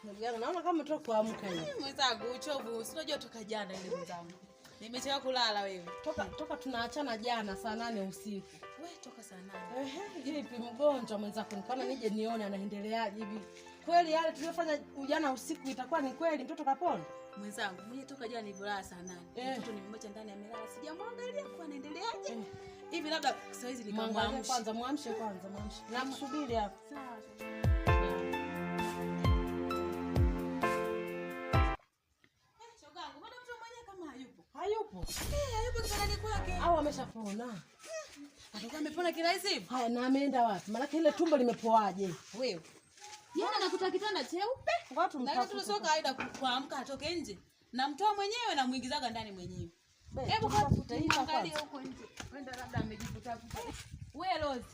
Ndugu yangu naona kama umetoka kuamka hivi. Mwenzangu uchovu, si unajua toka jana ile mwenzangu. Nimechelewa kulala wewe. Toka tunaachana jana saa 8 usiku. We toka saa 8. Ehe, vipi mgonjwa mwenzako? Nikaona nije nione anaendeleaje hivi. Kweli yale tuliyofanya jana usiku itakuwa ni kweli mtoto kapona? Mwenzangu, mwenye toka jana nilivyolala saa 8. Mtoto nimemwacha ndani amelala. Sijamwangalia kwa anaendeleaje. Hivi labda saa hizi nikamwamsha. Kwanza muamshe kwanza, muamshe. Nakusubiri hapa. Sawa. Shogangu, mbona mtu mwenyewe kama hayupo? Hayupo. Hayupo kitandani kwake. Au ameshapona? Atakuwa amepona kirahisi hivi? Haya, na ameenda wapi? Maana ile tumbo limepoaje? Wewe. Jana nakuta kitanda cheupe. Watu mtafuta. Sio kawaida kuamka atoke nje. Namtoa mwenyewe na muingizaga ndani mwenyewe. Hebu tafuta hii angalia huko nje. Wenda labda amejifuta futa. Wewe Rose.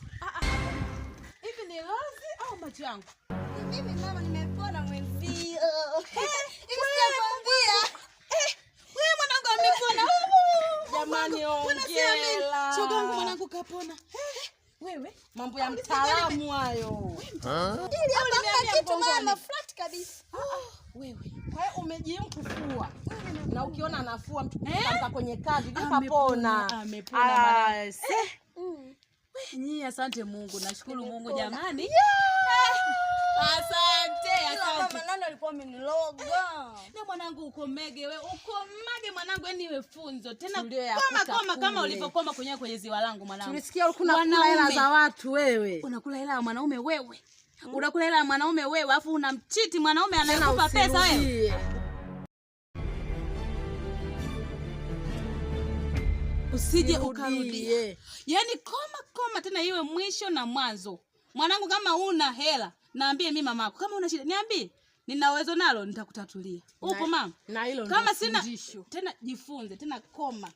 Hivi ni Rose au macho yangu? Mimi mama nimepona mwenzio. Hivi sijakwambia. Wewe mwanangu amepona. Jamani ongela. Shogangu mwanangu kapona. Wewe mambo ya mtaalamu hayo. Ili hapa kitu mama flat kabisa. Wewe. Kwa hiyo umejimkufua. Na ukiona anafua mtu kutoka kwenye kazi kapona. Amepona mwanangu. Nyinyi asante Mungu, nashukuru Mungu jamani. Asante, asante. Mama nani alikuwa ameniloga? Na mwanangu uko mege wewe, uko mage mwanangu, yani iwe funzo. Tena koma kama ulivokoma kwenye ziwa langu mwanangu. Tulisikia ulikuwa unakula hela za watu wewe. Unakula hela ya mwanaume wewe. Unakula hela ya mwanaume wewe, afu unamchiti mwanaume anayekupa pesa wewe. Usije ukarudie. Yaani koma tena iwe mwisho na mwanzo. Mwanangu kama una hela, naambie mimi mamako. Kama una shida, niambie. Nina uwezo nalo nitakutatulia. Upo mama? Na hilo kama sina tena jifunze, tena koma.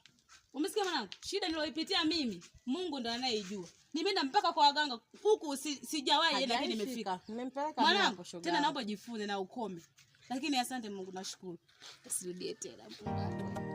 Umesikia mwanangu? Shida niloipitia mimi, Mungu ndo anayejua. Nimeenda mpaka kwa waganga huku sijawahi enda lakini nimefika. Nimempeleka mwanangu. Tena naomba jifunze na ukome. Lakini asante Mungu nashukuru. Usirudie tena Mungu.